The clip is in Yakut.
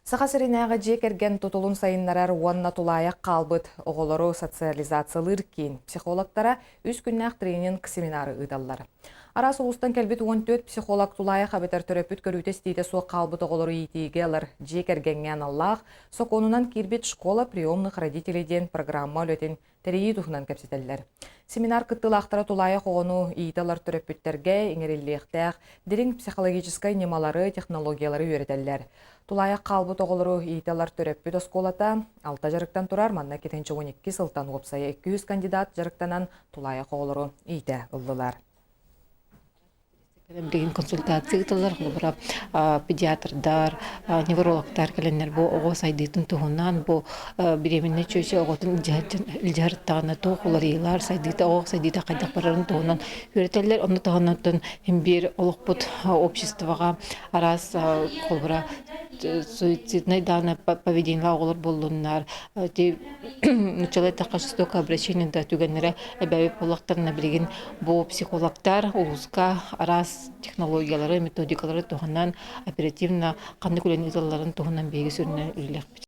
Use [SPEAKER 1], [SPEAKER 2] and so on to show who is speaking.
[SPEAKER 1] Саха сиринээҕи дьиэ кэргэн тутулун сайыннарар уонна тулаайах хаалбыт оҕолору социализациялыыр киин психологтара үс күннээх тренинг-семинары ыыталлар. Араас улуустан кэлбит 14 психолог тулаайах эбэтэр төрөппүт көрүүтэ-истиитэ суох хаалбыт оҕолору иитиигэ ылар дьиэ кэргэҥҥэ аналлаах сокуонунан киирбит «Школа приемных родителей» диэн программа үлэтин тэрийии туһунан кэпсэтэллэр. Семинар кыттыылаахтара тулаайах оҕону иитэ ылар төрөппүттэргэ иҥэриллиэхтээх дириҥ психологическай ньымалары, технологиялары үөрэтэллэр. Тулаайах хаалбыт оҕолору иитэ ылар төрөппүт оскуолата алта дьарыктан турар, манна 2012 сылтан уопсайа 200 кандидат дьарыктанан тулаайах оҕолору иитэ ыллылар.
[SPEAKER 2] Билигин консультация ыыталлар, холобура, педиатрдар, неврологтар кэлэннэр бу оҕо сайдыытын туһунан, бу беременнай чүөчэ оҕотун илдьэ туох уларыйыылар, сайдыыта оҕо сайдыыта хайдах барарын туһунан үөрэтэллэр. Онно таһынан иһин биир олохпут обществоҕа араас холобура суициднай даҕаны поведениелаах оҕолор буоллуннар, нууччалыы эттэххэ жестокое обращение да түгэннэрэ эбээбит буоллахтарына билигин бу психологтар улууска араас технологиялары, методикалары туһанан оперативно ханнык үлэни ыыталларын туһунан биһиги сүрүннээн үлэлиэхпит.